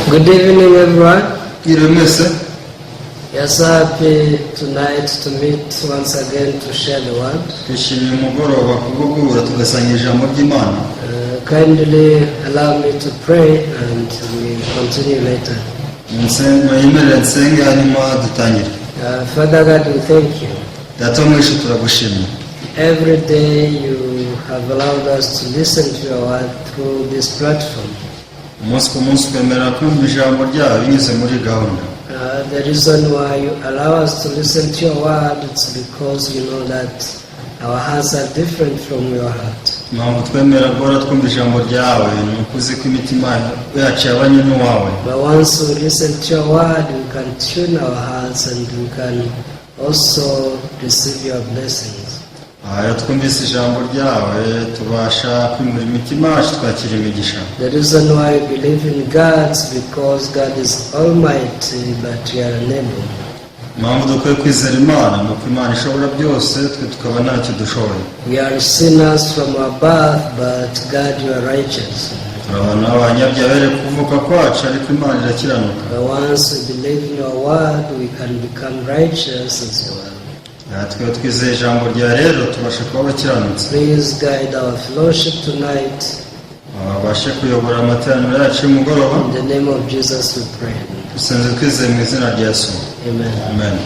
Good evening, everyone. Mwiriwe mwese. We are so happy tonight to meet once again to share the word. Twishimiye umugoroba kubwo guhura tugasangira ijambo ry'Imana. Kindly allow me to pray and we continue later. Mwemerere nsenge hanyuma dutangire. Father God, we thank you. Data wo mu ijuru, turagushimye. Every day you have allowed us to listen to your word through this platform. Umunsi ku munsi twemerera kumva ijambo ryawe binyuze muri gahunda. The reason why you allow us to listen to your word is because you know that our hearts are different from your heart. Impamvu twemera guhora twumva ijambo ryawe ni uko uzi ko imitima yacu yabanye n'uwawe. But once we listen to your word, we can tune our hearts and we can also receive your blessings. Aha, iyo twumvise ijambo ryawe tubasha kwimura imitima yacu twakira imigisha. The reason why we believe in God is because God is almighty, but we are unable. Impamvu dukwiye kwizera Imana ni uko Imana ishobora byose, twe tukaba ntacyo dushoboye. We are sinners from our birth, but God, you are righteous. Turi abantu b'abanyabyaha uhereye kuvuka kwacu, ariko Imana irakiranuka. But once we believe in your word, we can become righteous as well. Aha, twe twizeye ijambo rya rero tubasha kuba abakiranutsi. Please guide our fellowship tonight. Babashe kuyobora amateraniro yacu y'umugoroba. In the name of Jesus we pray. Dusenze twizeye mu izina rya Yesu. Amen. Amen.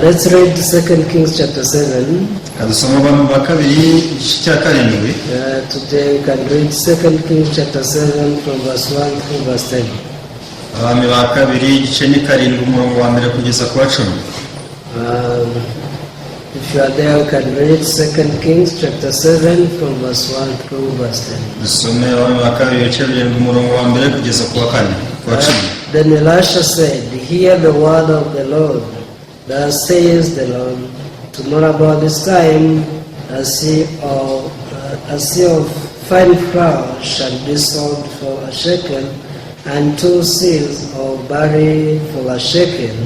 Let's read 2 Kings chapter 7. Kadusoma Abami ba Kabiri igice cya karindwi. Today we can read 2 Kings chapter 7 from verse 1 through verse 10. Abami ba Kabiri igice ni karindwi, umurongo wa mbere kugeza ku wa 10. If you are there, you can read 2 Kings chapter 7 from verse 1 through verse 10. Dusome Abami ba Kabiri ibice birindwi, umurongo wa mbere kugeza ku wa kane, ku wa 10. Then Elisha said, "Hear the word of the Lord. Thus says the Lord, tomorrow about this time, a seah of fine flour shall be sold for a shekel, and two seahs of barley for a shekel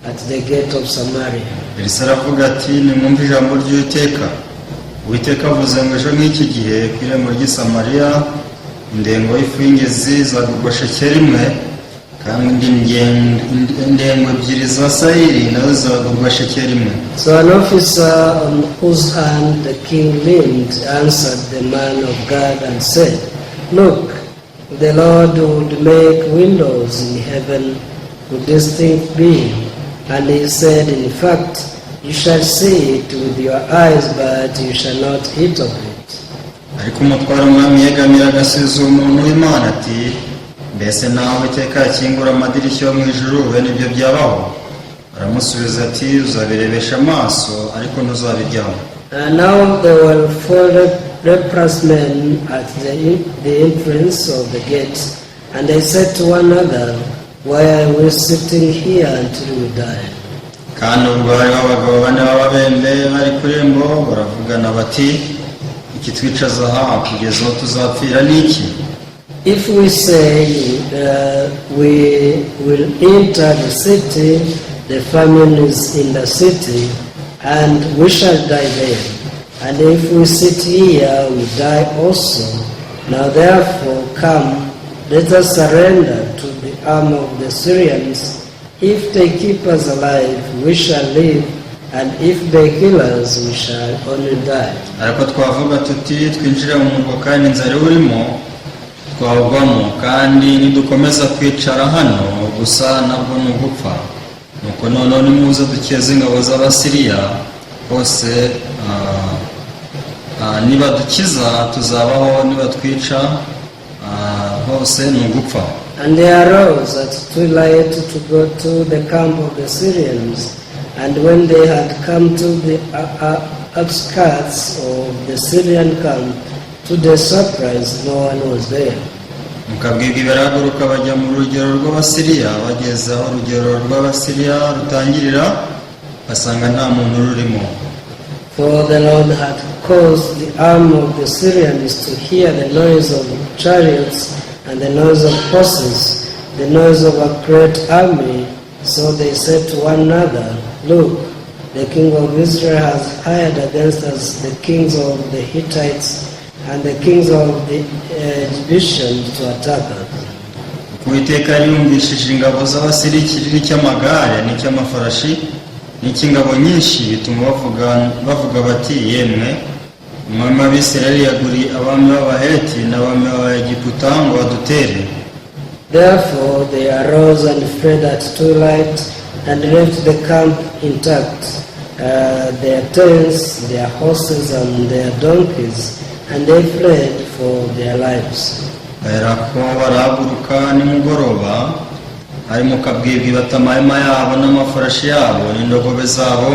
at the gate of Samaria." Elisa aravuga ati: "Nimwumve ijambo ry'Uwiteka. Uwiteka avuze ngo ejo nk'iki gihe ku irembo ry'i Samariya indengo y'ifu y'ingezi izagurwa shekeli imwe, kandi indengo ebyiri za sayiri nazo zizagurwa shekeli imwe." So an officer on whose hand the king leaned answered the man of God and said, "Look, if the Lord would make windows in heaven, would this thing be?" And he said, "In fact, you shall see it with your eyes, but you shall not eat of it." Ariko umutware umwami yegamira agasubiza uwo muntu w'Imana ati: "Mbese naho Uwiteka yakingura amadirishya yo mu ijuru, bene ibyo byabaho?" Aramusubiza ati: "Uzabirebesha amaso, ariko ntuzabiryaho." And now there were four leprous men at the entrance of the gate, and they said to one another, "Why are we sitting here until we die?" Kandi ubwo hariho abagabo bane b'ababembe bari ku irembo, baravugana bati: "Ikitwicaza aha kugeza aho tuzapfira ni iki?" "If we say we will enter the city, the famine is in the city, and we shall die there. And if we sit here, we die also. Now therefore, come, let us surrender to the arm of the Syrians. If they keep us alive, we shall live, and if they kill us, we shall only die." "Ariko twavuga tuti twinjire mu murwa, kandi inzara iwurimo, twawugwamo, kandi nidukomeza kwicara hano gusa nabwo ni ugupfa. Nuko noneho nimuze dukeze ingabo z'Abasiriya hose, nibadukiza tuzabaho, nibatwica hose ni ugupfa." And they arose at twilight to go to the camp of the Syrians. And when they had come to the outskirts of the Syrian camp, to their surprise, no one was there. Mu kabwibwi barahaguruka bajya mu rugero rw'Abasiriya. Bageze aho urugero rw'Abasiriya rutangirira, basanga nta muntu rurimo. For the Lord had caused the arm of the Syrians to hear the noise of chariots and the noise of horses, the noise of a great army. So they said to one another, "Look, the king of Israel has hired against us the kings of the Hittites and the kings of the Egyptians to attack us." Kuko Uwiteka yari yumvishije ingabo z'Abasiriya ikiriri cy'amagare n'icy'amafarashi n'icy'ingabo nyinshi, bituma bavuga bati: "Yemwe, umwami w'Abisirayeli yaguriye abami b'Abaheti n'abami b'Abayegiputa ngo badutere." Therefore they arose and fled at twilight and left the camp intact, their tents, their horses, and their donkeys, and they fled for their lives. Baherako barahaguruka nimugoroba ari mu kabwibwi, bata amahema yabo n'amafarashi yabo n'indogobe zabo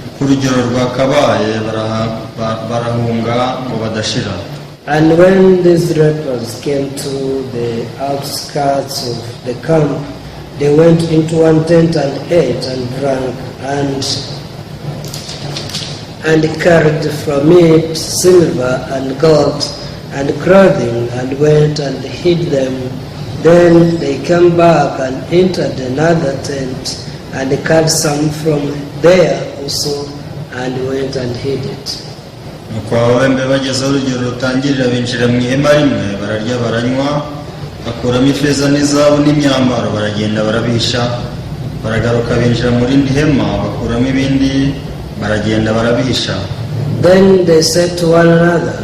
uko urugero rwakabaye, barahunga ngo badashira. And when these lepers came to the outskirts of the camp, they went into one tent and ate and drank and carried from it silver and gold and clothing and went and hid them. Then they came back and entered another tent and carried some from there also and went and hid it. Nuko ababembe bageze aho urugero rutangirira, binjira mu ihema rimwe, bararya, baranywa, bakuramo ifeza n'izahabu n'imyambaro, baragenda barabihisha. Baragaruka binjira mu rindi hema, bakuramo ibindi, baragenda barabihisha. Then they said to one another,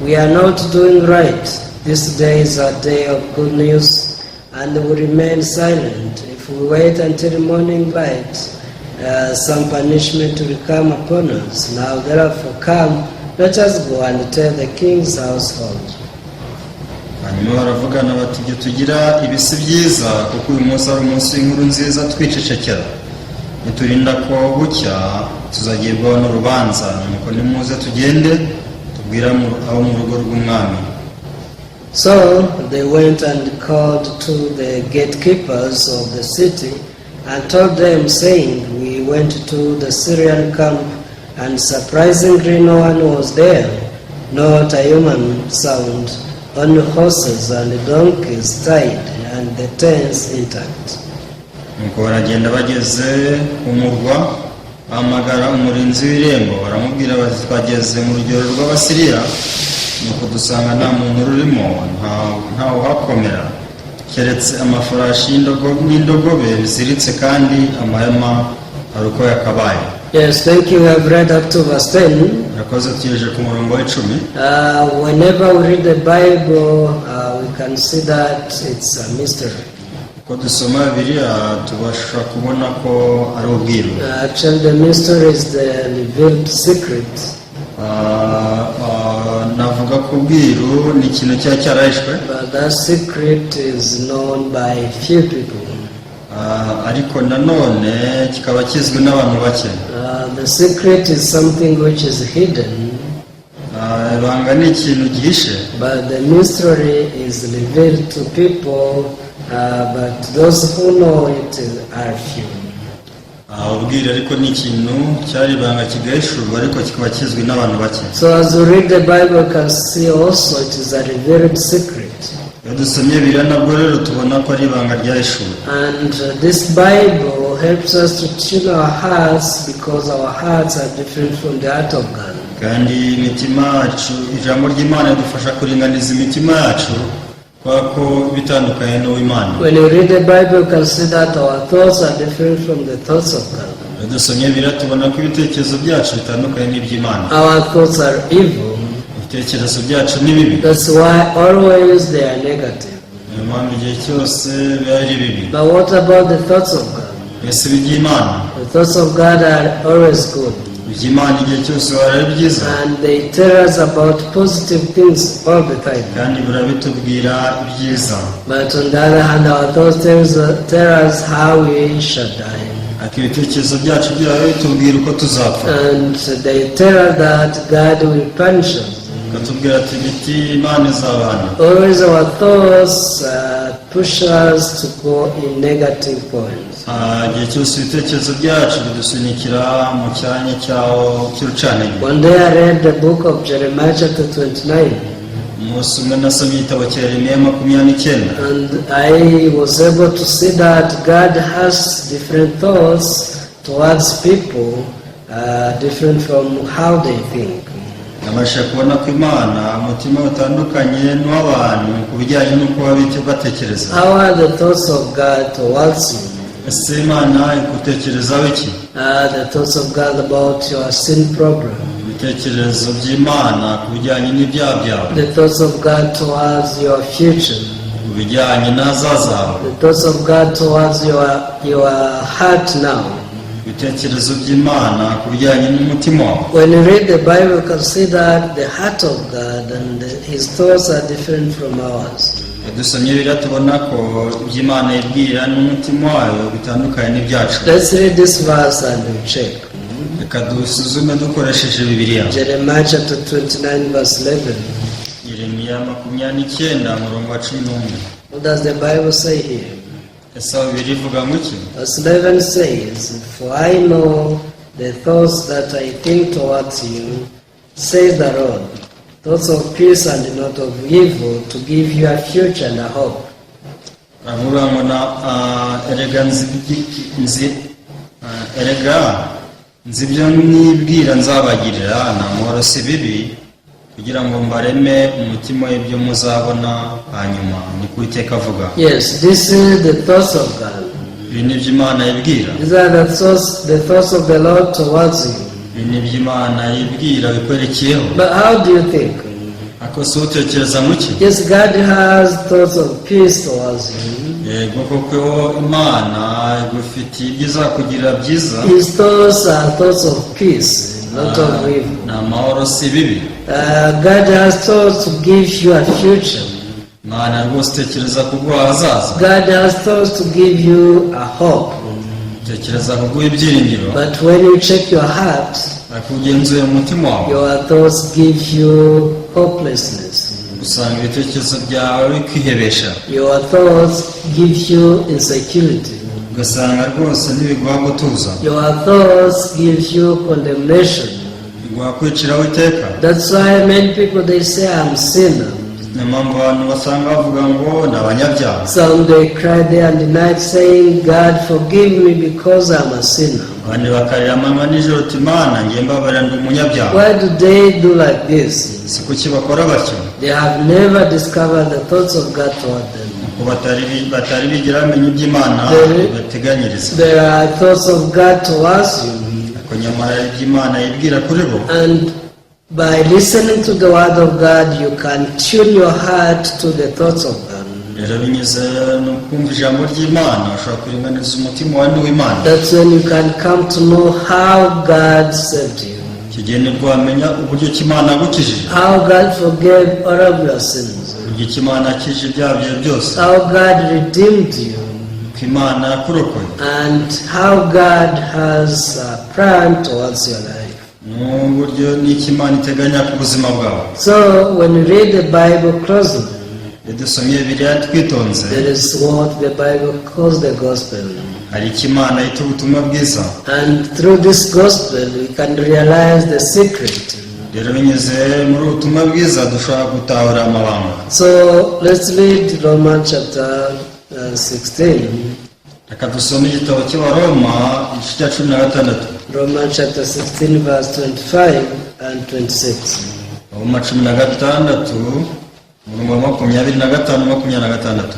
"We are not doing right. This day is a day of good news, and we remain silent. If we wait until morning light, some punishment will come upon us. Now therefore come, let us go and tell the king's household." Hanyuma baravugana bati: "Ibyo tugira ibi si byiza, kuko uyu munsi ari umunsi w'inkuru nziza twicecekera. Niturinda ko bucya, tuzagibwaho n'urubanza. Nuko nimuze tugende tubwire abo mu rugo rw'umwami." So they went and called to the gatekeepers of the city and told them, saying, "We went to the Syrian camp, and surprisingly no one was there, not a human sound, only horses and donkeys tied, and the tents intact." Nuko baragenda, bageze ku murwa bahamagara umurinzi w'irembo, baramubwira bati: "Twageze mu rugero rw'Abasiriya, nuko dusanga nta muntu rurimo, ntawe uhakomera keretse amafarashi n'indogobe biziritse, kandi amahema ari uko yakabaye." Yes, thank you. We have read up to verse 10. Murakoze, tugejeje ku murongo w'icumi. Whenever we read the Bible, we can see that it's a mystery. Uko dusoma Bibiliya tubasha kubona ko ari ubwiru. Actually, the mystery is the revealed secret. Navuga ko ubwiru ni ikintu kiba cyarahishwe. But that secret is known by few people. Ariko nanone kikaba kizwi n'abantu bake. The secret is something which is hidden, Ibanga ni ikintu gihishe, but the mystery is revealed to people, but those who know it are few. Ubwiru ariko ni ikintu cyari ibanga kigahishurwa, ariko kikaba kizwi n'abantu bake. So as we read the Bible, we can see also it is a revealed secret. Iyo dusomye Bibiliya nabwo rero tubona ko ari ibanga ryahishuwe. And this Bible helps us to tune our hearts because our hearts are different from the heart of God. Kandi imitima yacu, ijambo ry'Imana ridufasha kuringaniza imitima yacu kubera ko bitandukanye n'uw'Imana. When you read the Bible, you can see that our thoughts are different from the thoughts of God. Iyo dusomye Bibiliya tubona ko ibitekerezo byacu bitandukanye n'iby'Imana. Our thoughts are evil. Ibitekerezo byacu ni bibi. That's why always they are negative. Niyo mpamvu igihe cyose biba ari bibi. But what about the thoughts of God? Ese iby'Imana? The thoughts of God are always good. Iby'Imana igihe cyose biba ari byiza. And they tell us about positive things all the time. Kandi birabitubwira ibyiza. But on the other hand, our thoughts tell us how we shall die. Ariko ibitekerezo byacu byaba bitubwira uko tuzapfa. And they tell us that God will punish us. Bakatubwira ati biti Imana izabahana. Always our thoughts push us to go in negative points. Igihe cyose ibitekerezo byacu bidusunikira mu cyanya cyawo cy'urucantege. One day I read the book of Jeremiah, chapter 29, Umunsi umwe nasomye igitabo cya Yeremiya 29, and I was able to see that God has different thoughts towards people, different from how they think. Nabashije kubona ko Imana umutima utandukanye n'uw'abantu ku bijyanye n'uko baba batekereza. How are the thoughts of God towards you? Ese Imana igutekerezaho iki? The thoughts of God about your sin problem. Ibitekerezo by'Imana ku bijyanye n'ibyaha byawe. The thoughts of God towards your future. Ku bijyanye n'ahazaza hawe. The thoughts of God towards your heart now. Ibitekerezo by'Imana ku bijyanye n'umutima wawe. When you read the Bible, you can see that the heart of God and His thoughts are different from ours. Iyo dusomye Bibiliya tubona ko iby'Imana yibwira n'umutima wayo bitandukanye n'ibyacu. Let's read this verse and we check. Reka dusuzume dukoresheje Bibiliya. Jeremiah chapter 29, verse 11. Yeremiya 29 umurongo wa 11. What does the Bible say here? Ese aho Bibiliya ivuga ngo iki? Verse 11 says, "For I know the thoughts that I think towards you, says the Lord, thoughts of peace and not of evil, to give you a future and a hope." Aravuga ngo na ah, erega nzi nzi ah, erega nzi ibyo nibwira nzabagirira, ni amahoro si bibi, kugira ngo mbareme umutima w'ibyo muzabona hanyuma, ni ko Uwiteka avuga. Yes, this is the thoughts of God. Ibi ni byo Imana yibwira. These are the thoughts of the Lord towards you. Ibi ni byo Imana yibwira bikwerekeyeho. But how do you think? Ariko si utekereza mu ki? Yes, God has thoughts of peace towards you. Yego koko Imana igufitiye ibyo izakugirira byiza. His thoughts are thoughts of peace, not of evil. Ni amahoro si bibi. God has thoughts to give you a future. Imana rwose itekereza kuguha ahazaza. God has thoughts to give you a hope. Itekereza kuguha ibyiringiro. But when you check your heart, Ariko ugenzuye umutima wawe, your thoughts give you hopelessness. Usanga ibitekerezo byawe bikwihebesha. Your thoughts give you insecurity. Ugasanga rwose ntibiguha gutuza. Your thoughts give you condemnation. Biguha kwiciraho iteka. That's why many people, they say, "I'm sinner." Niyo mpamvu abantu basanga bavuga ngo ni abanyabyaha. Some, they cry day and night saying, "God, forgive me because I'm a sinner." Abandi bakarira amanywa nijoro uti Imana ngiye mbabarira ndi umunyabyaha. Why do they do like this? Si kuki bakora batyo? They have never discovered the thoughts of God toward them. Kuko batari bigera bamenya iby'Imana bateganyiriza. There are thoughts of God towards you. Ariko nyamara iby'Imana yibwira kuri bo. And by listening to the word of God, you can tune your heart to the thoughts of God. Rero binyuze no kumva ijambo ry'Imana ushobora kuringaniza umutima wawe n'uw'Imana. That's when you can come to know how God saved you, Icyo gihe nibwo wamenya uburyo ki Imana yagukijije, how God forgave all of your sins, uburyo ki Imana yakijije ibyaha byawe byose, how God redeemed you, ko Imana yakurokoye, and how God has a plan towards your life. N'uburyo n'icyo Imana iteganya ku buzima bwawe. So when you read the Bible closely, Iyo dusomye Bibiliya twitonze, there is what the Bible calls the gospel. Hari icyo Imana yita ubutumwa bwiza. And through this gospel, we can realize the secret. Rero binyuze muri ubu butumwa bwiza dushobora gutahura amabanga. So let's read Romans chapter 16. Reka dusome igitabo cy'Abaroma igice cya 16. Romans chapter 16, verse 25 and 26. Roma 16 umurongo wa 25 26.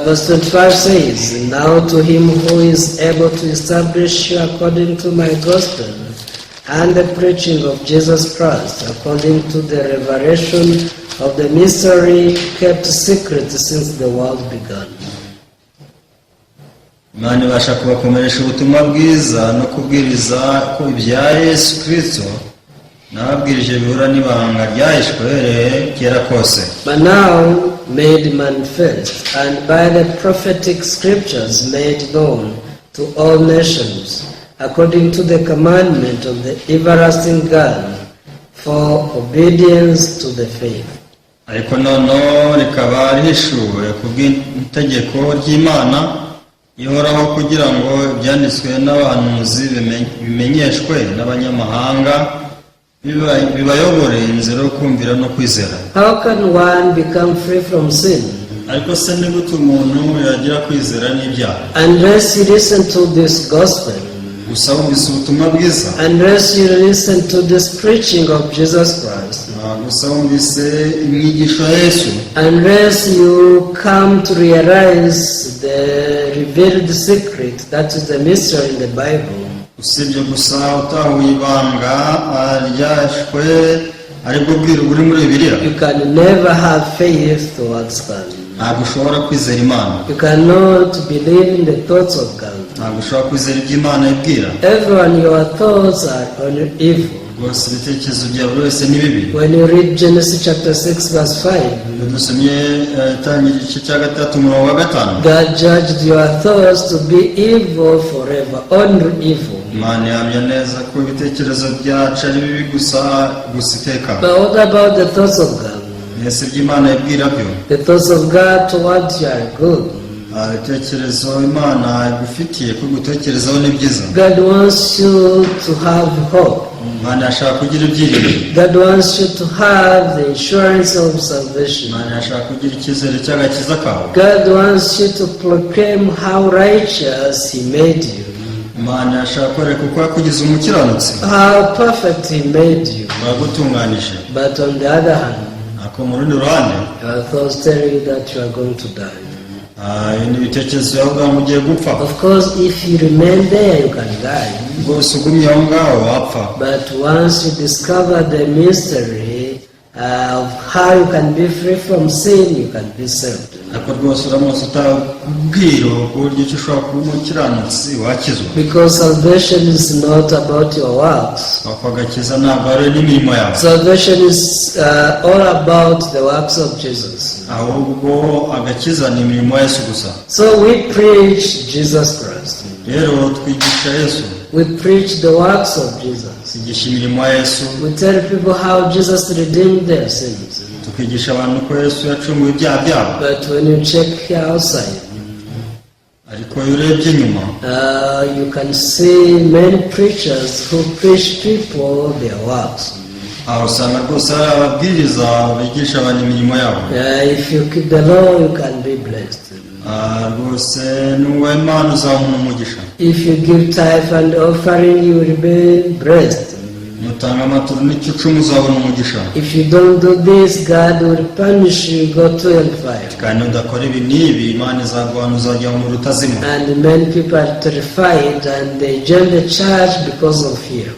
Verse 25 says, "Now to him who is able to establish you according to my gospel and the preaching of Jesus Christ, according to the revelation of the mystery kept secret since the world began." Imana ibasha kubakomeresha ubutumwa bwiza no kubwiriza ko ibya Yesu Kirisito nababwirije bihura n'ibanga ryahishwe uhereye kera kose. But now made manifest, and by the prophetic scriptures made known to all nations, according to the commandment of the everlasting God, for obedience to the faith. Ariko noneho rikaba rihishuwe ku bw'itegeko ry'Imana ihoraho kugira ngo ibyanditswe n'abahanuzi bimenyeshwe n'abanyamahanga bibayobore inzira yo kumvira no kwizera. How can one become free from sin? Ariko se ni gute umuntu yagira kwizera n'ibyaha? Unless he listen to this gospel. Gusa wumvise ubutumwa bwiza, unless you listen to this preaching of Jesus Christ, gusa wumvise inyigisho ya Yesu, unless you come to realize the revealed secret, that is the mystery in the Bible, usibye gusa utahuye ibanga ryahishwe, aribwo bwiru buri muri Bibiliya, you can never have faith towards God. Ntabwo ushobora kwizera Imana. You cannot believe in the thoughts of God. Ntabwo ushobora kwizera ibyo Imana ibwira. Everyone, your thoughts are only evil. Rwose ibitekerezo bya buri wese ni bibi. When you read Genesis chapter 6, verse 5, Iyo dusomye Itangira igice cya 6, umurongo wa 5, God judged your thoughts to be evil forever, only evil. Imana ihamya neza ko ibitekerezo byacu ari bibi gusa gusa iteka. But what about the thoughts of God? Mbese ibyo Imana ibwira byo? The thoughts of God towards you are good. Ibitekerezo Imana igufitiye ko gutekerezaho ni byiza. God wants you to have hope. Imana yashaka kugira ibyiringiro. God wants you to have the assurance of salvation. Imana yashaka kugira icyizere cy'agakiza kawe. God wants you to proclaim how righteous He made you, Imana yashaka kwereka uko yakugize umukiranutsi, how perfect He made you. Yagutunganije. But on the other hand, Ariko mu rundi ruhande, your thoughts tell you that you are going to die. Ibindi bitekerezo byavuga ngo ugiye gupfa. Of course, if you remain there, you can die. Rwose ugumye aho ngaho wapfa. But once you discover the mystery of how you can be free from sin, you can be saved. Ariko rwose uramutse utabwira uburyo ki ushobora kuba umukiranutsi, wakizwa. Because salvation is not about your works. Kuko agakiza ntabwo ari n'imirimo yawe. Salvation is all about the works of Jesus. Ahubwo agakiza ni imirimo ya Yesu gusa. So we preach Jesus Christ. Rero twigisha Yesu. We preach the works of Jesus. Twigisha imirimo ya Yesu. We tell people how Jesus redeemed their sins. Tukigisha abantu ko Yesu yacunguye ibyaha byabo. But when you check outside, Ariko iyo urebye inyuma, you can see many preachers who preach people their works. Aho usanga rwose hari ababwiriza bigisha abantu imirimo yabo. If you keep the law, you can be blessed. Rwose nubaha Imana uzabona umugisha. If you give tithe and offering, you will be blessed. Nutanga amaturo n'icyucumi uzabona umugisha. If you don't do this, God will punish you, go to hellfire. Kandi nudakora ibi n'ibi, Imana izaguhana, uzajya mu rutazima. And many people are terrified and they join the church because of fear.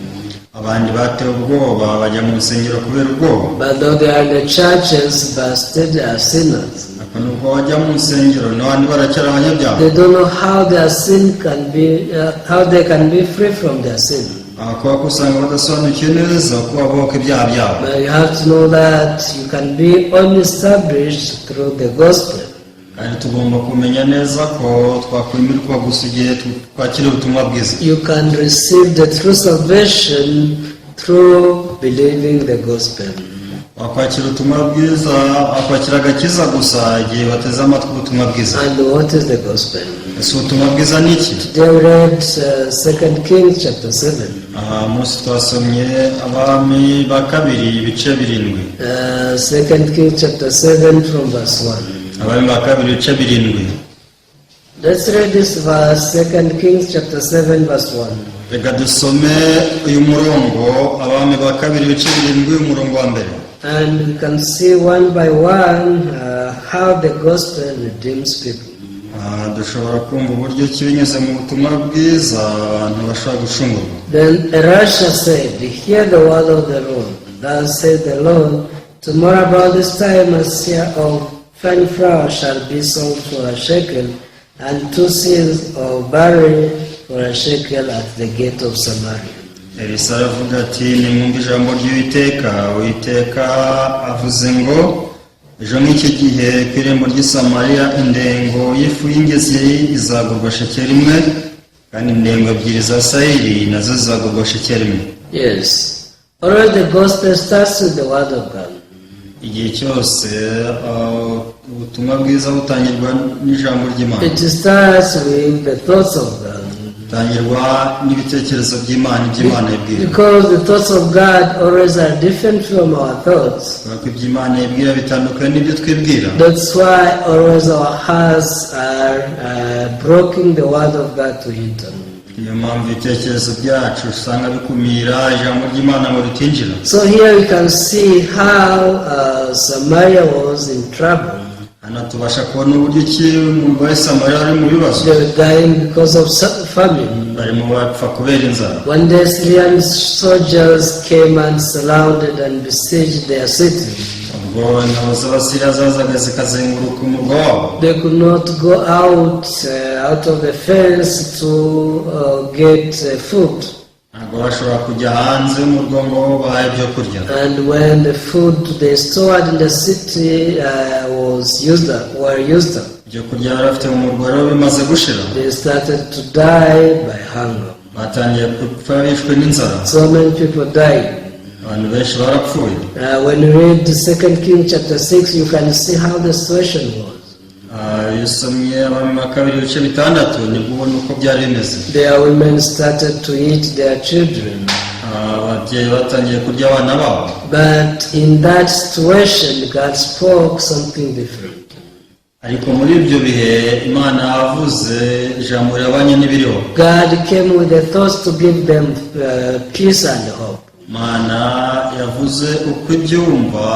Abandi batewe ubwoba bajya mu nsengero kubera ubwoba. But though they are in the churches, but still they are sinners. Ariko nubwo bajya mu nsengero n'abandi baracyari abanyabyaha. They don't know how their sin can be, how they can be free from their sin. Kubera ko usanga badasobanukiwe neza uko babohoka ibyaha byabo. But you have to know that you can be only established through the gospel. Kandi tugomba kumenya neza ko twakwemerwa gusa igihe twakira ubutumwa bwiza. You can receive the true salvation through believing the gospel. Wakwakira ubutumwa bwiza, wakwakira agakiza gusa igihe bateze amatwi ubutumwa bwiza. And what is the gospel? Ese ubutumwa bwiza ni iki? Today we read 2 Kings chapter 7. Aha munsi twasomye Abami ba Kabiri ibice 7. 2 Kings chapter 7 from verse 1. Abami ba Kabiri ibice 7. Let's read this verse, 2 Kings chapter 7 verse 1. Reka dusome uyu murongo, Abami ba Kabiri ibice 7, umurongo wa 1. And we can see one by one how the gospel redeems people. Dushobora kumva uburyo ki binyuze mu butumwa bwiza abantu bashobora gucungurwa. Then Elisha said, "Hear the word of the Lord. Thus saith the Lord, tomorrow about this time a seah of fine flour shall be sold for a shekel, and 2 seahs of barley for a shekel at the gate of Samaria." Elisa aravuga ati: "Nimwumve ijambo ry'Uwiteka. Uwiteka avuze ngo ejo nk'iki gihe ku irembo ry'i Samariya indengo y'ifu y'ingezi izagurwa shekeli 1, kandi indengo 2 za sayiri nazo zizagurwa shekeli 1." Yes. Always the gospel starts with the word of God. Igihe cyose ubutumwa bwiza butangirwa n'ijambo ry'Imana. It starts with the thoughts of God. Butangirwa n'ibitekerezo by'Imana, iby'Imana ibwira. Because the thoughts of God always are different from our thoughts. Kubera ko iby'Imana ibwira bitandukanye n'ibyo twibwira. That's why always our hearts are blocking the word of God to enter. Niyo mpamvu ibitekerezo byacu usanga bikumira ijambo ry'Imana ngo ritinjira. So here we can see how Samaria was in trouble. Hano tubasha kubona uburyo ki umurwa wa Samariya wari mu bibazo. They were dying because of famine. Barimo bapfa kubera inzara. One day Syrian soldiers came and surrounded and besieged their city. Ubwo ingabo z'Abasiriya zazaga zikazenguruka umurwa wabo. They could not go out of the fence to get food. Ntabwo bashobora kujya hanze y'umurwa ngo bahahe ibyo kurya. And when the food they stored in the city was used up, were used up, Ibyo kurya bari bafite mu murwa rero bimaze gushira, they started to die by hunger. Batangiye gupfa bishwe n'inzara. So many people died. Abantu benshi barapfuye. When you read Second Kings chapter 6, you can see how the situation was. Ah, iyo usomye Abami ba Kabiri ibice bitandatu nibwo ubona uko byari bimeze. Their women started to eat their children. Ah, ababyeyi batangiye kurya abana babo. But in that situation, God spoke something different. Ariko muri ibyo bihe Imana yavuze ijambo rihabanye n'ibiriho. God came with the thoughts to give them peace and hope. Imana yavuze uko ibyumva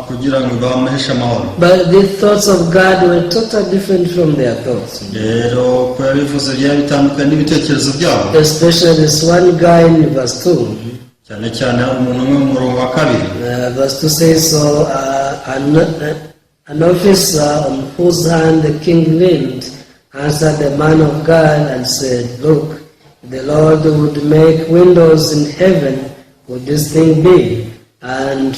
kugira ngo ibaheshe amahoro. But the thoughts of God were totally different from their thoughts. Rero uko yabivuze byari bitandukanye n'ibitekerezo byabo. Especially this one guy in verse 2. Cyane cyane hari umuntu umwe mu murongo wa kabiri. Verse 2 says, So an officer on whose hand the king leaned answered the man of God and said, "Look, if the Lord would make windows in heaven, would this thing be?" And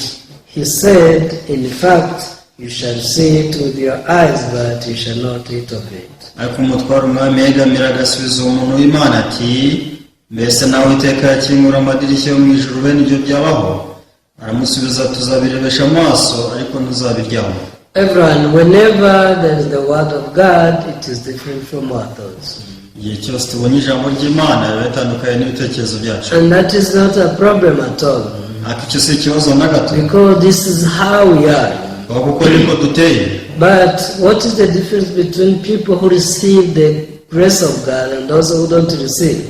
he said, "In fact, you shall see it with your eyes, but you shall not eat of it." Ariko umutware umwami yegamira agasubiza uwo muntu w'Imana ati mbese nawe Uwiteka yakingura amadirishya yo mu ijuru bene ibyo byabaho? Aramusubiza tuzabirebesha amaso ariko ntuzabiryaho. Everyone, whenever there is the word of God, it is different from our thoughts. Igihe cyose tubonye ijambo ry'Imana riba ritandukanye n'ibitekerezo byacu. And that is not a problem at all. Ariko icyo si ikibazo na gato. Because this is how we are. Kuko niko duteye. But what is the difference between people who receive the grace of God and those who don't receive?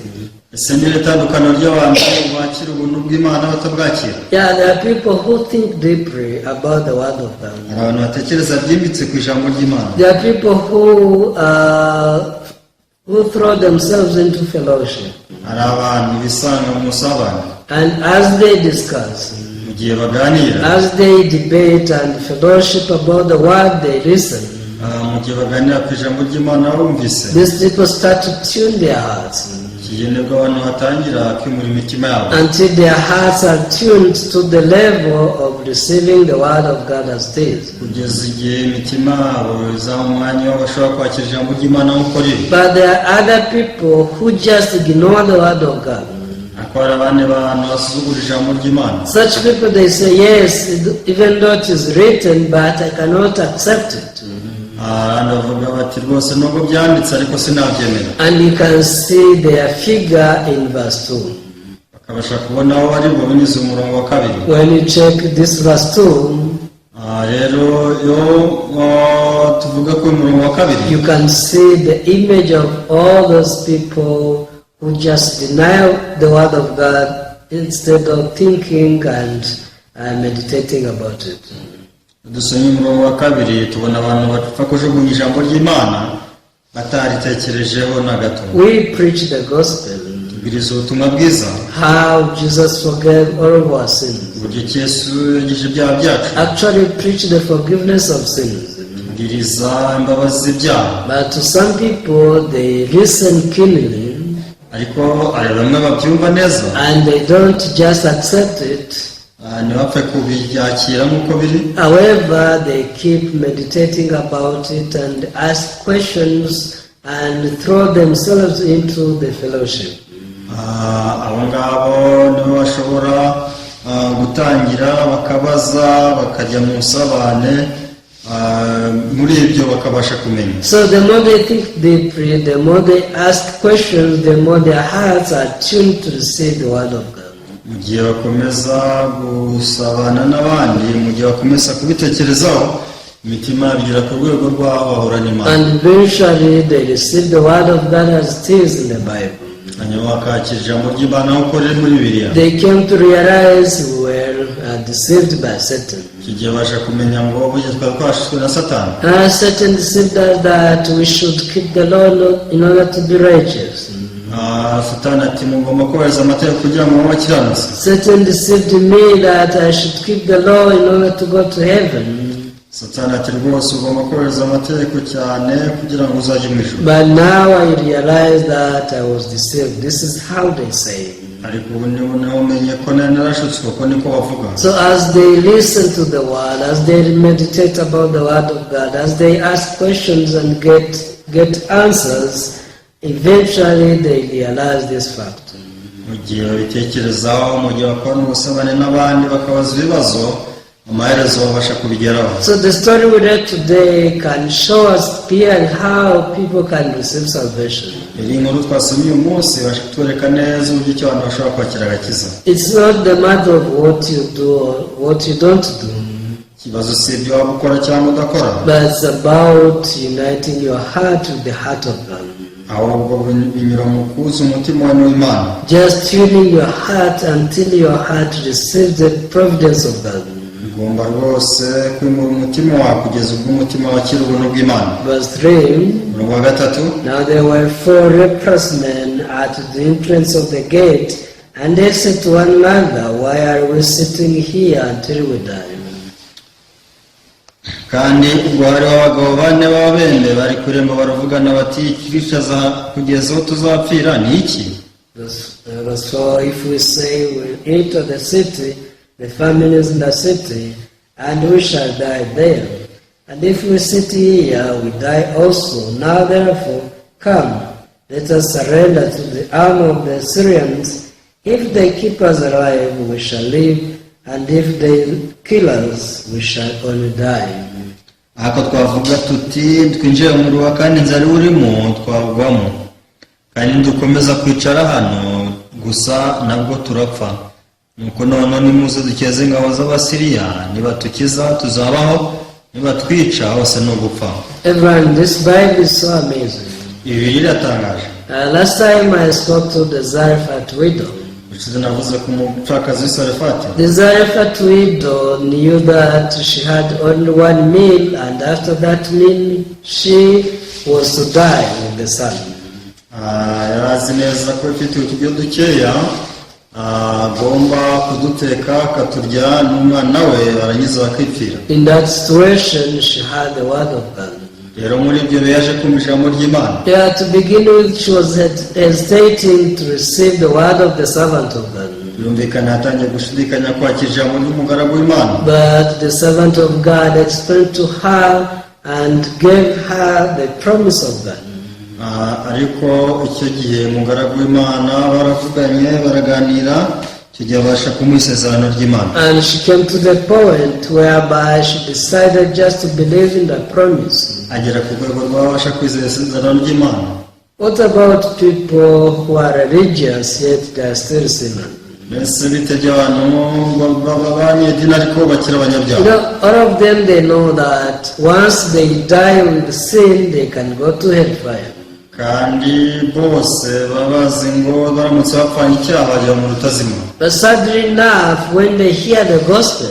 Ese ni itandukaniro ry'abantu bakira ubuntu bw'Imana batabwakira? Yeah, there are people who think deeply about the word of God. Hari abantu batekereza byimbitse ku ijambo ry'Imana. There are people who throw themselves into fellowship. Hari abantu bisanga mu musabane. And as they discuss, Mu gihe baganira, as they debate and fellowship about the word they listen, ah, mu gihe baganira ku ijambo ry'Imana bumvise, these people start to tune their hearts iki gihe nibwo abantu batangira kwimura imitima yabo until their hearts are tuned to the level of receiving the word of God as it is. Kugeza igihe imitima yabo izaba mu mwanya w'aho bashobora kwakira ijambo ry'Imana nk'uko riri. But there are other people who just ignore the word of God. Ariko hari abandi bantu basuzugura ijambo ry'Imana. Such people, they say, "Yes, even though it is written, but I cannot accept it." Abandi bavuga bati rwose nubwo byanditse ariko sinabyemera. And you can see their figure in verse 2. Bakabasha kubona aho bari bo binyuze mu murongo wa kabiri. When you check this verse 2, Ah, rero iyo ah, tuvuga ko umurongo wa kabiri, you can see the image of all those people who just deny the word of God instead of thinking and meditating about it. Dusomye umurongo wa kabiri tubona abantu bapfa kujugunya ijambo ry'Imana bataritekerejeho na gato. We preach the gospel, Tubwiriza ubutumwa bwiza, how Jesus forgave all of our sins. Uburyo ki Yesu yogeje ibyaha byacu. Actually, preach the forgiveness of sins. Tubwiriza imbabazi z'ibyaha. But to some people, they listen keenly Ariko hari bamwe babyumva neza and they don't just accept it. Ah, ntibapfe kubyakira nk'uko biri. However, they keep meditating about it and ask questions and throw themselves into the fellowship. Ah, abo ngabo nibo bashobora ah, gutangira bakabaza bakajya mu busabane ah, muri ibyo bakabasha kumenya. So the more they think deeply, the more they ask questions, the more their hearts are tuned to receive the word of God. Mu gihe bakomeza gusabana n'abandi mu gihe bakomeza kubitekerezaho imitima yabigera ku rwego rw'aho bahorana Imana. And eventually they receive the word of God as it is in the Bible. Hanyuma bakakira ijambo ry'Imana nk'uko riri muri Bibiliya. They came to realize we were deceived by Satan. Icyo gihe babasha kumenya ngo burya twari twashutswe na Satani. Satan deceived us that we should keep the law in order to be righteous. Ah, Satani ati mugomba kubahiriza amategeko kugira ngo mube abakiranutsi. Satan deceived me that I should keep the law in order to go to heaven. Satani ati rwose ugomba kubahiriza amategeko cyane kugira ngo uzajye mu ijuru. But now I realize that I was deceived. This is how they say. Ariko ubu niho niho menye ko nari narashutswe, kuko niko bavuga. So as they listen to the word, as they meditate about the word of God, as they ask questions and get answers, eventually they realize this fact. Mu gihe babitekerezaho, mu gihe bakorana ubusabane n'abandi bakabaza ibibazo, amaherezo babasha kubigeraho. So the story we read today can show us clearly how people can receive salvation. Iyi nkuru twasomye uyu munsi ibasha kutwereka neza uburyo ki abantu bashobora kwakira agakiza. It's not the matter of what you do or what you don't do, Ikibazo si ibyo waba ukora cyangwa udakora, but it's about uniting your heart with the heart of God. Ahubwo binyura mu kuza umutima wawe n'Imana. Just tuning your heart until your heart receives the providence of God. Ugomba rwose kwimura umutima wawe kugeza ubwo umutima wakira ubuntu bw'Imana. Verse 3. Umurongo wa gatatu. Now there were four leprous men at the entrance of the gate, and they said to one another, "Why are we sitting here until we die?" Kandi ubwo hariho abagabo bane b'ababembe bari ku irembo, baravugana bati ikitwicaza kugeza aho tuzapfira ni iki? Verse 4. If we say we enter the city, the famine is in the city, and we shall die there. And if we sit here, we die also. Now therefore, come, let us surrender to the arm of the Syrians. If they keep us alive, we shall live, and if they kill us, we shall only die. Ariko twavuga tuti twinjire mu murwa kandi inzara iwurimo twawugwamo, kandi nidukomeza kwicara hano gusa nabwo turapfa. Nuko noneho nimuze dukeze ingabo z'Abasiriya, nibatukiza tuzabaho, nibatwica hose ni ugupfa. Everyone, this Bible is so amazing. Ibi biratangaje. Last time I spoke to the Zarephath widow. Ushize navuze ku mupfakazi w'i Sarefati. The Zarephath widow knew that she had only one meal, and after that meal, she was to die with the son. Ah, yari azi neza ko ifite uturyo dukeya, ah, agomba kuduteka akaturya n'umwana we barangiza bakipfira. In that situation, she had the word of God. Rero muri ibyo bihe yaje kumva ijambo ry'Imana. Yeah, to begin with, she was hesitating to receive the word of the servant of God. Birumvikana yatangiye gushidikanya kwakira ijambo ry'umugaragu w'Imana. But the servant of God explained to her and gave her the promise of God. Ah, ariko icyo gihe umugaragu w'Imana baravuganye baraganira, icyo gihe abasha kumuha isezerano ry'Imana. And she came to the point whereby she decided just to believe in the promise. Agera ku rwego rw'abasha kwizera isezerano ry'Imana. What about people who are religious yet they are still sinners? Mbese bite by'abantu b'abanyedini ariko bakiri abanyabyaha? All of them, they know that once they die with sin, they can go to hellfire. Kandi bose baba bazi ngo baramutse bapfanye icyaha bajya mu rutazima. But sadly enough, when they hear the gospel,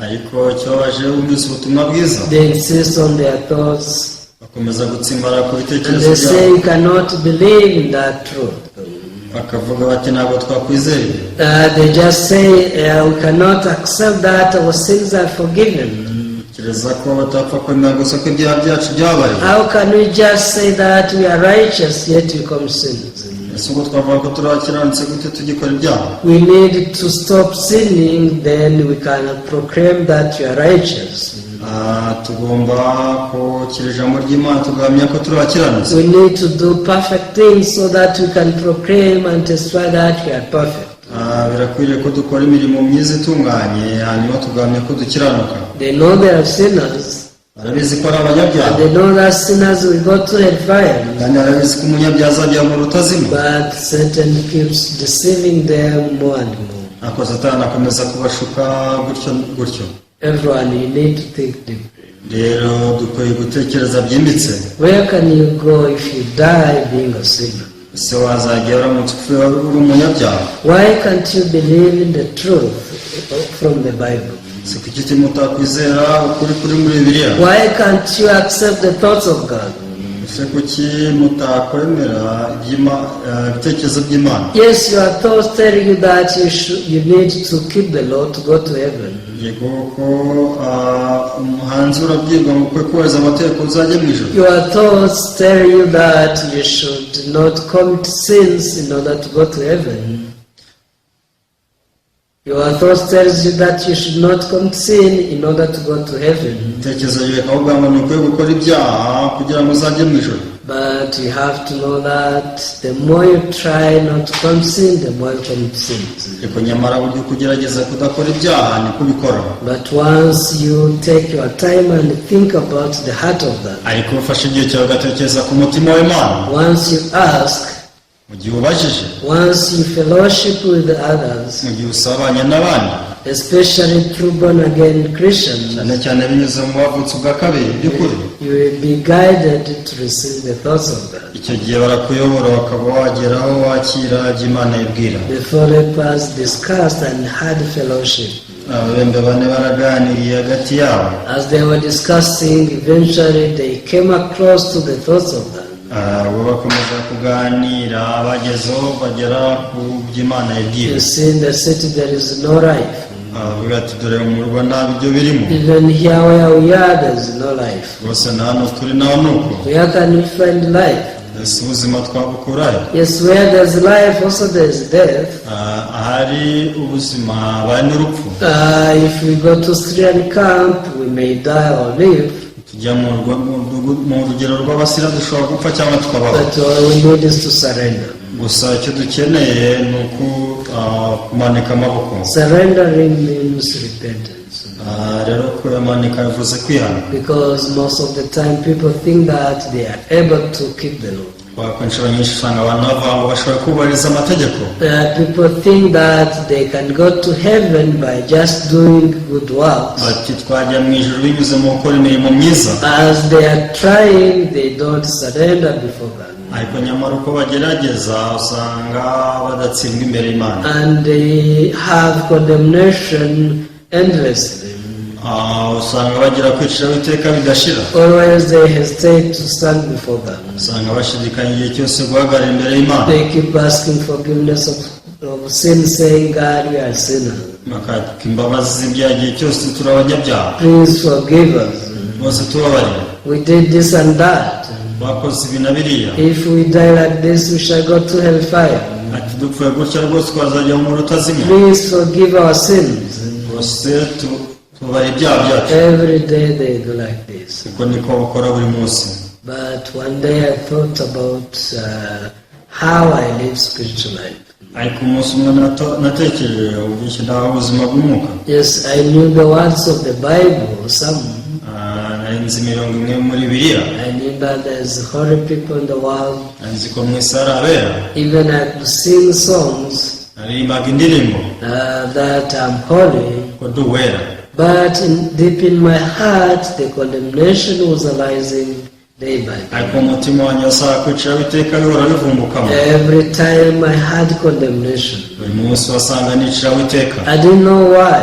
Ariko ikibabaje bumvise ubutumwa bwiza, they insist on their thoughts bakomeza gutsimbara ku and bitekerezo they say byabo. you cannot believe in that truth. Bakavuga bati ntabwo twakwizera ibyo. They just say we cannot accept that our sins are forgiven. Kereza ko batapfa kwemera gusa ko ibyaha byacu byababariwe. How can we just say that we are righteous yet we commit sins? Ese ubwo twavuga ko turi abakiranutsi gute tugikora ibyaha? We need to stop sinning, then we can proclaim that we are righteous. Ah, tugomba kwakira ijambo ry'Imana tugahamya ko turi abakiranutsi. We need to do perfect things so that we can proclaim and testify that we are perfect. Ah, birakwiriye ko dukora imirimo myiza itunganye hanyuma tugahamya ko dukiranuka. They know they are sinners, Barabizi ko ari abanyabyaha, and they know that sinners will go to hellfire. kandi barabizi ko umunyabyaha azajya mu rutazima. But Satan keeps deceiving them more and more. Ariko Satani akomeza kubashuka gutyo gutyo. Everyone, you need to think deeply. Rero dukwiye gutekereza byimbitse. Where can you go if you die being a sinner? Ese wazajya uramutse upfuye uri umunyabyaha? Why can't you believe in the truth from the Bible? Si kuki mutakwizera ukuri kuri muri Bibiliya? Why can't you accept the thoughts of God? Ese kuki mutakwemera ibitekerezo by'Imana? Yes, your thoughts tell you that you need to keep the law to go to heaven. Yego ko umuhanzi urabwirwa ngo ukwe kubahiriza amategeko uzajye mu ijuru. Your thoughts tell you that you should not commit sins in order to go to heaven. Your thoughts tells you that you should not commit sin in order to go to heaven. Ibitekerezo byawe bikavuga ngo ntukwiye gukora ibyaha kugira ngo uzajye mu ijuru. But you have to know that the more you try not to commit sin, the more you commit sins. Ariko nyamara burya uko ugerageza kudakora ibyaha niko ubikora. But once you take your time and think about the heart of God, Ariko ufashe igihe cyawe ugatekereza ku mutima w'Imana, once you ask, mu gihe ubajije, once you fellowship with the others, mu gihe usabanye n'abandi, especially through born again Christians, cyane cyane binyuze mu bavutse ubwa kabiri by'ukuri, you will be guided to receive the thoughts of God. Icyo gihe barakuyobora bakaba wageraho wakira ibyo Imana yibwira. The four lepers discussed and had fellowship. Ababembe bane baraganiriye hagati yabo. As they were discussing, eventually they came across to the thoughts of God. Bo bakomeza kuganira bagezeho bagera ku by'Imana yibwira. You see, in the city there is no life. Aravuga ati dore mu murwa nta biryo birimo. Even here where we are, there is no life. Rwose na hano turi naho ni uko. Where can we find life? Ese ubuzima twabukurahe? Yes, where there's life, also there's death. Ahari ubuzima haba n'urupfu. If we go to Syrian camp, we may die or live. Tujya mu rugero rw'Abasiriya dushobora gupfa cyangwa tukabaho. But all we need is to surrender. Gusa icyo dukeneye ni uku kumanika amaboko. Surrendering means repentance. Rero kuyamanika bivuze kwihana. Because most of the time people think that they are able to keep the law. Kubera ko inshuro nyinshi usanga abantu bavuga ngo bashobora kubahiriza amategeko. People think that they can go to heaven by just doing good works. Bati twajya mu ijuru binyuze mu gukora imirimo myiza. As they are trying, they don't surrender before God. Ariko nyamara uko bagerageza usanga badatsindwa imbere y'Imana. And they have condemnation endlessly. Usanga bagira kwiciraho iteka bidashira. Always they hesitate to stand before God. Usanga bashidikanya igihe cyose guhagarara imbere y'Imana. They keep asking forgiveness of sin, saying, "God, we are sinners. Bakaka imbabazi z'ibyaha igihe cyose turi abanyabyaha. Please forgive us. Bose tubabarire. We did this and that. Bakoze ibi na biriya. If we die like this, we shall go to hellfire. Ati dupfuye gutya rwose twazajya mu muriro utazimya. Please forgive our sins." Rwose tubabarire ibyaha byacu. Every day they do like this. Uko niko bakora buri munsi. But one day I thought about how I live spiritual life. Ariko umunsi umwe natekereje uburyo ki ndabaho ubuzima bw'umwuka. Yes, I knew the words of the Bible, some. Nari nzi imirongo imwe muri Bibiliya. I knew that there's holy people in the world. Nari nzi ko mu isi hari abera. Even I could sing songs Naririmbaga indirimbo that I'm holy. Ko ndi uwera. But deep in my heart, the condemnation was arising day by day. Ariko umutima wanjye wasanga kwiciraho iteka bihora bivumbukamo. Every time I had condemnation. Buri munsi wasanga niciraho iteka. I didn't know why,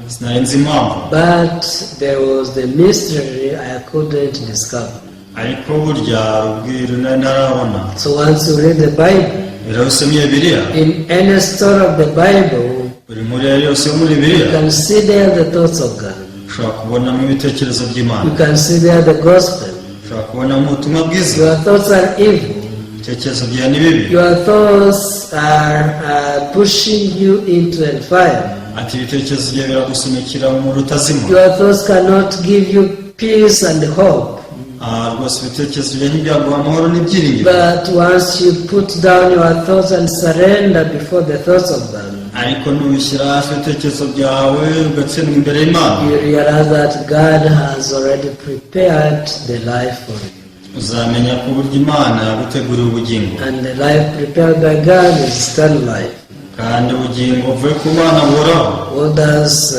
Sinari nzi impamvu, but there was the mystery I couldn't discover. Ariko burya ubwiru nari ntarabona. So once you read the Bible, Rero usomye Bibiliya, in any story of the Bible, buri nkuru iyo ari yose yo muri you Bibiliya, can see there the thoughts of God. Ushobora kubonamo ibitekerezo by'Imana. You can see there the gospel. Ushobora kubonamo ubutumwa bwiza. Your thoughts are evil. Ibitekerezo byawe ni bibi. Your thoughts are pushing you into hellfire. Ati ibitekerezo byawe biragusunikira mu rutazima. Your thoughts cannot give you peace and hope. Rwose ibitekerezo byawe ntibyaguha amahoro n'ibyiringiro. But once you put down your thoughts and surrender before the thoughts of God, Ariko nubishyira hasi ibitekerezo byawe ugatsindwa imbere y'Imana, you realize that God has already prepared the life for you. Uzamenya ko uburyo Imana yaguteguriye ubugingo. And the life prepared by God is eternal life. Kandi ubugingo buvuye ku Mana buhoraho. What does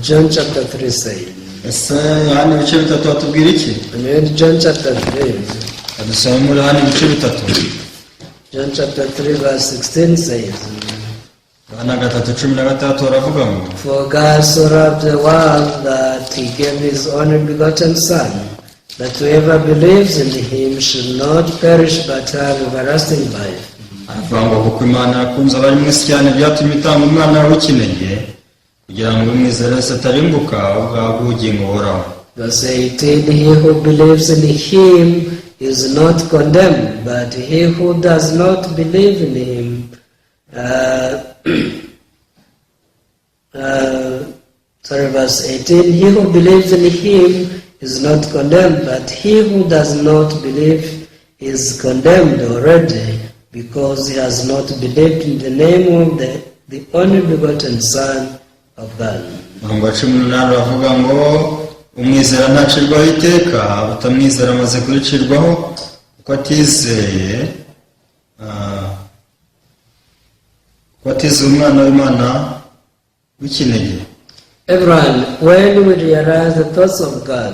John chapter 3 say? Ese Yohani ibice bitatu batubwira iki? When you read John chapter 3, Dusome muri Yohani ibice bitatu. John chapter 3 verse 16 says, Yohana 3:16 baravuga ngo, "For God so loved the world that he gave his only begotten Son, that whoever believes in him should not perish but have everlasting life." Aravuga ngo kuko Imana yakunze abari mu isi cyane byatumye itanga umwana wayo w'ikinege kugira ngo umwizera wese atarimbuka ahubwo ahabwe ubugingo buhoraho. Verse 18, "He who believes in him is not condemned, but he who does not believe in him," sorry, verse 18, "He who believes in him is not condemned, but he who does not believe is condemned already, because he has not believed in the name of the only begotten Son of God." Umurongo wa 18 uravuga ngo umwizera ntacirwaho iteka, utamwizera amaze kuricirwaho kuko atizeye umwana w'Imana w'ikinege. Everyone, when we realize the thoughts of God,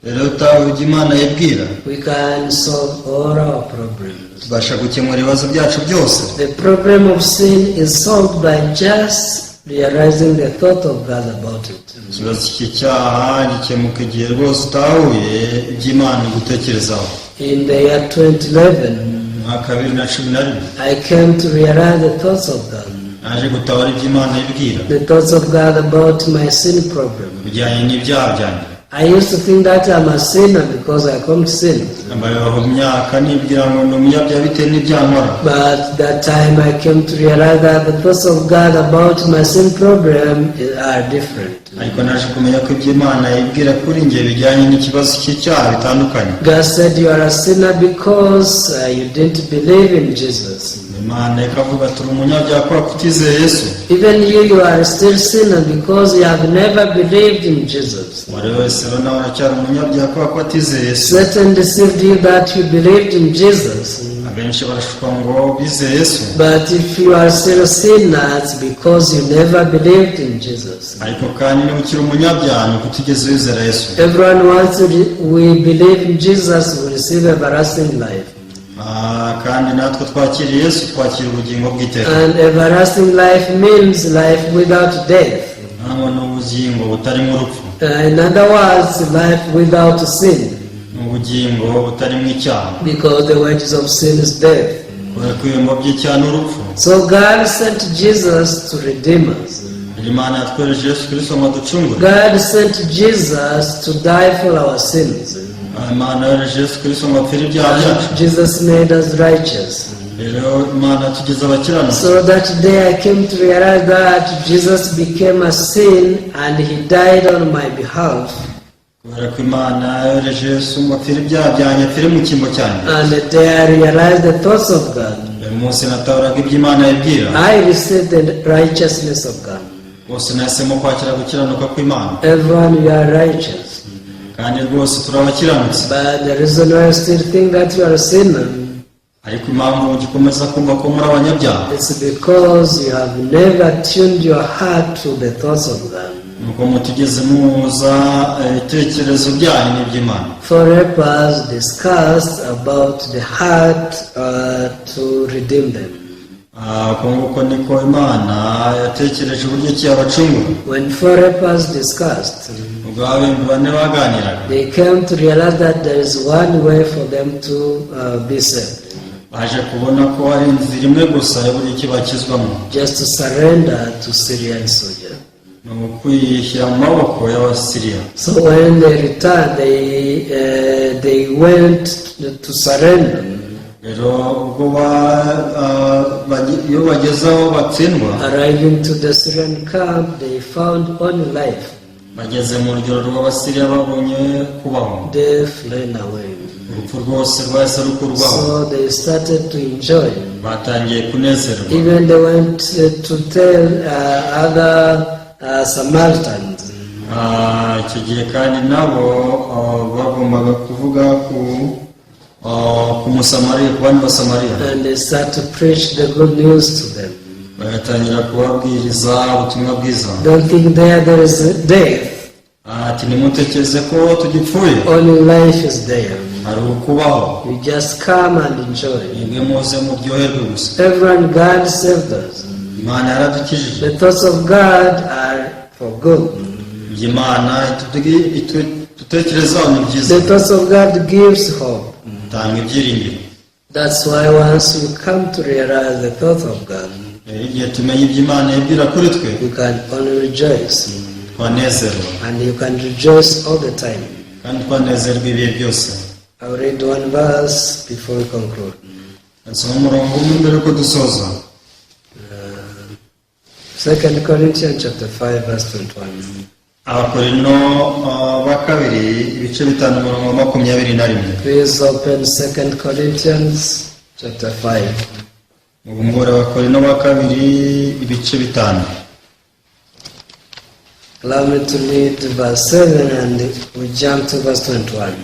Rero utaha ibyo Imana yibwira, we can solve all our problems. Tubasha gukemura ibibazo byacu byose. The problem of sin is solved by just realizing the thought of God about it. Ikibazo cy'icyaha gikemuka igihe rwose utahuye ibyo Imana igutekerezaho. In the year 2011, Mu mwaka wa 2011, I came to realize the thoughts of God. Naje gutahura ibyo Imana yibwira The thoughts of God about my sin problem. Bijyanye n'ibyaha byanjye. I used to think that I'm a sinner because I commit sins. Mbayeho mu myaka nibwira ngo ni umunyabyaha bitewe n'ibyaha nkora. But that time I came to realize that the thoughts of God about my sin problem are different. Ariko naje kumenya ko ibyo Imana yibwira kuri njye bijyanye n'ikibazo cy'icyaha bitandukanye. God said you are a sinner because you didn't believe in Jesus. Imana ikavuga turi umunyabyaha kubera ko utizeye Yesu. Even you, you are still sinner because you have never believed in Jesus. Uwo ari we wese rero nawe aracyari umunyabyaha kubera ko atizeye Yesu. Satan deceived you that you believed in Jesus. Abenshi barashukwa ngo bizeye Yesu. But if you are still a sinner, it's because you never believed in Jesus. Ariko kandi niba ukiri umunyabyaha ni uko utigeze wizera Yesu. Everyone wants to we believe in Jesus, we receive everlasting life. Kandi natwe twakiriye Yesu twakira ubugingo bw'iteka. And everlasting life means life without death. Ntabwo ni ubugingo butarimo urupfu. In other words, life without sin. Ni ubugingo butarimo icyaha. Because the wages of sin is death. Kubera ko ibihembo by'icyaha ni urupfu. So God sent Jesus to redeem us. Imana yatwohereje Yesu Kirisito ngo aducungure. God sent Jesus to die for our sins. Imana yohereje Yesu Kirisito ngo apfire ibyaha byacu. Jesus made us righteous. Rero Imana tugize abakiranutsi. So that day I came to realize that Jesus became a sin and he died on my behalf. Kubera ko Imana yohereje Yesu ngo apfire ibyaha byanjye apfire mu cyimbo cyanjye. And the day I realized the thoughts of God, Uyu munsi natahuraga ibyo Imana yibwira, I received the righteousness of God. Rwose nahisemo kwakira gukiranuka kw'Imana. Everyone, you are righteous. Kandi rwose turi abakiranutsi. But the reason why you still think that you are a sinner, Ariko impamvu ugikomeza kumva ko muri abanyabyaha, it's because you have never tuned your heart to the thoughts of God. Nuko mutigeze muhuza ibitekerezo byanyu n'iby'Imana. Four lepers discussed about the heart to redeem them. Uko nguko niko Imana yatekereje uburyo ki yabacungura. When four lepers discussed, Ubwo ababembe bane baganiraga, they came to realize that there is one way for them to be saved. Baje kubona ko hari inzira imwe gusa y'uburyo ki bakizwamo. Just to surrender to Syrian soldiers. Ni ukwishyira mu maboko y'Abasiriya. So when they returned, they went to surrender. Rero ubwo iyo bageze aho batsindwa, Arriving to the Syrian camp, they found only life. Bageze mu rugero rw'Abasiriya babonye kubaho. Death ran away. Urupfu rwose rwahise rukurwaho. So they started to enjoy. Batangiye kunezerwa. Even they went to tell other Samaritans. Icyo gihe kandi nabo bagombaga kuvuga ku Musamariya ku bandi Basamariya. And they start to preach the good news to them. Bagatangira kubabwiriza ubutumwa bwiza. Don't think there is death. Ati ntimutekereze ko tugipfuye. Only life is there. Hari ukubaho. You just come and enjoy. Mwebwe muze muryoherwe gusa. Everyone, God saved us. Imana yaradukijije. The thoughts of God are for good. Ibyo Imana dutekerezaho ni byiza. The thoughts of God gives hope. Itanga ibyiringiro. That's why once you come to realize the thoughts of God, Rero igihe tumenya ibyo Imana yibwira kuri twe, you can only rejoice. twanezerwa. And you can rejoice all the time. Kandi twanezerwa ibihe byose. I'll read one verse before we conclude. Nsoma umurongo umwe mbere yuko dusoza. Second Corinthians chapter 5 verse 21. Abakorino ba kabiri ibice 5 umurongo wa 21. Please open Second Corinthians chapter 5. Mubumbure Abakorino ba kabiri ibice 5. Allow me to read verse 7 and we jump to verse 21.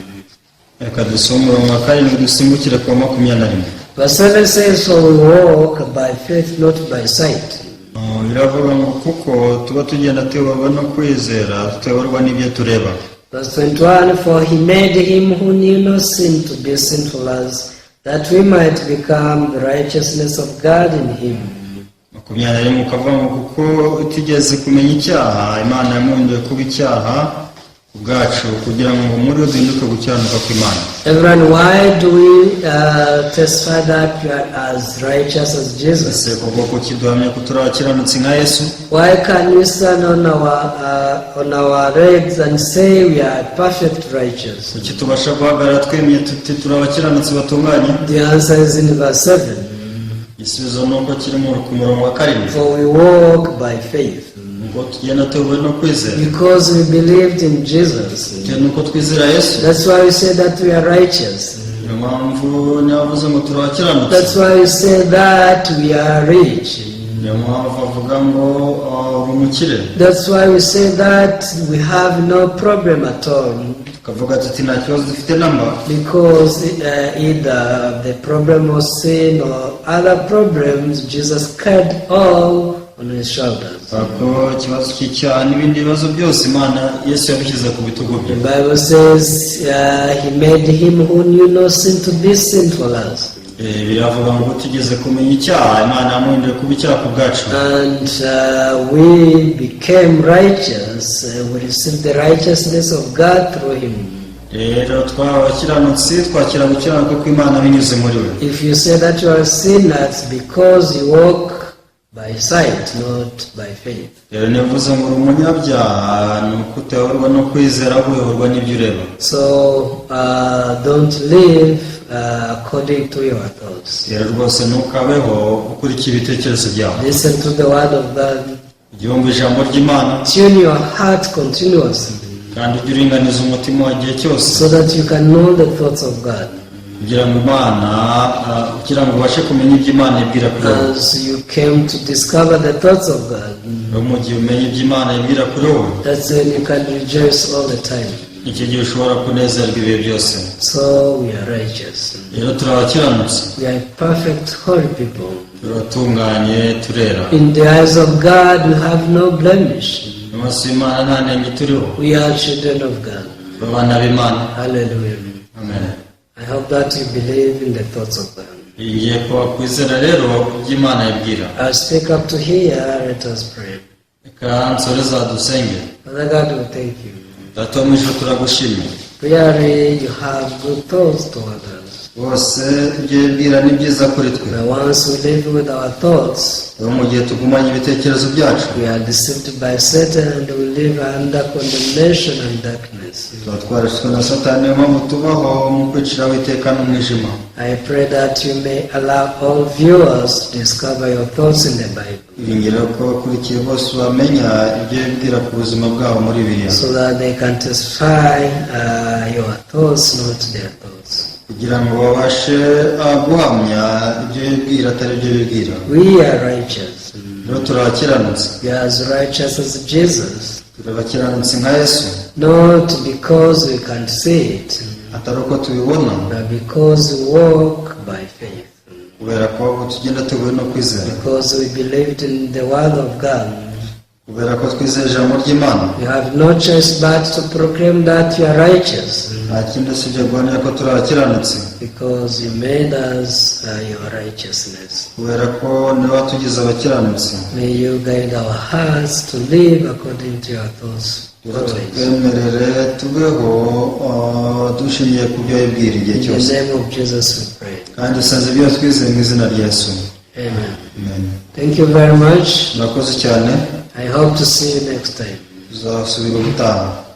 Reka dusome umurongo wa 7 dusimbukire ku wa 21. Verse 7 says, "For we walk by faith, not by sight." Biravuga ngo kuko tuba tugenda tuyoborwa no kwizera tutayoborwa n'ibyo tureba. Verse 21, "For he made him who knew no sin to be sin for us, that we might become the righteousness of God in him." 21 ukavuga ngo kuko utigeze kumenya icyaha Imana yamuhinduye kuba icyaha ku bwacu kugira ngo muri we duhinduke gukiranuka kw'Imana. Everyone, why do we testify that we are as righteous as Jesus? Ese koko kuki duhamya ko turi abakiranutsi nka Yesu? Why can we stand on our legs and say we are perfect righteous? Kuki tubasha guhagarara twemye tuti turi abakiranutsi batunganye? The answer is in verse 7. Igisubizo ni uko kiri ku murongo wa 7. For we walk by faith. Ngo tugenda tuyobowe no kwizera. Because we believed in Jesus. Bitewe n'uko twizera Yesu. That's why we say that we are righteous. Niyo mpamvu nibavuze ngo turi abakiranutsi. That's why we say that we are rich. Niyo mpamvu avuga ngo uri umukire. That's why we say that we have no problem at all. Tukavuga tuti nta kibazo dufite namba. Because either the problem of sin or other problems, Jesus carried all on his shoulders. Ko ikibazo cy'icyaha n'ibindi bibazo byose Imana Yesu yabishyize ku bitugu The bye. Bible says he made him who knew no sin to be sin for us. Biravuga ngo utigeze kumenya icyaha Imana yamuhinduye kuba icyaha ku bwacu. And we became righteous. We received the righteousness of God through him. Rero twaba abakiranutsi twakira gukiranuka kw'Imana binyuze muri we. If you say that you are a sinner, it's because you walk by sight, not by faith. Rero nivuze ngo uri umunyabyaha ni uko utayoborwa no kwizera ahubwo uyoborwa n'ibyo ureba. So don't live according to your thoughts. Rero rwose ntukabeho ukurikiye ibitekerezo byawe. Listen to the word of God. Ujye wumva ijambo ry'Imana. Tune your heart continuously Kandi ujye uringaniza umutima wawe igihe cyose so that you can know the thoughts of God. Kugira ngo Imana kugira ngo ubashe kumenya ibyo Imana ibwira kuri wowe. As you came to discover the thoughts of God, Rero mu gihe umenya ibyo Imana ibwira kuri wowe, that's when you can rejoice all the time. Icyo gihe ushobora kunezerwa ibihe byose. So we are righteous. Rero turi abakiranutsi. We are perfect, holy people. Turatunganye turera. In the eyes of God, we have no blemish. Mu maso y'Imana nta nenge turiho. We are children of God. Turi abana b'Imana. Hallelujah. Amen. I hope that you believe in the thoughts of God. Ngiye kubakwizera rero ibyo Imana ibwira. I'll speak up to here. Let us pray. Reka nsoreza dusenge. Father God, we thank you. Data wo mu ijuru turagushimira. Really, you have good thoughts toward us. Bose ibyo wibwira ni byiza kuri twe. But once we live with our thoughts, Rero mu gihe tugumanye ibitekerezo byacu, we are deceived by Satan and we live under condemnation and darkness. Tuba twarashutswe na Satani niyo mpamvu tubaho mu kwiciraho iteka n'umwijima. I pray that you may allow all viewers to discover your thoughts in the Bible Iringira ko abakurikiye bose bamenya ibyo wibwira ku buzima bwabo muri Bibiliya so that they can testify your thoughts, not their thoughts. Kugira ngo babashe guhamya ibyo wibwira atari byo bibwira. We are righteous. Rero turi abakiranutsi. We are as righteous as Jesus. Turi abakiranutsi nka Yesu. Not because we can see it, atari uko tubibona, but because we walk by faith. Kubera ko ahubwo tugenda tuyobowe no kwizera. Because we believed in the word of God. Kubera ko twizeye ijambo ry'Imana. We have no choice but to proclaim that you are righteous. Nta kindi usibye guhamya ko turi abakiranutsi, because you made us your righteousness. Kubera ko niwe watugize abakiranutsi. May you guide our hearts to live according to your thoughts always. Twemerere tubeho dushingiye ku byo wibwira igihe In the cyose. Name of Jesus we pray. Kandi dusenze ibyo twizeye mu izina rya Yesu. Amen. Amen. Thank you very much. Murakoze cyane. I hope to see you next time. Tuzasubira ubutaha.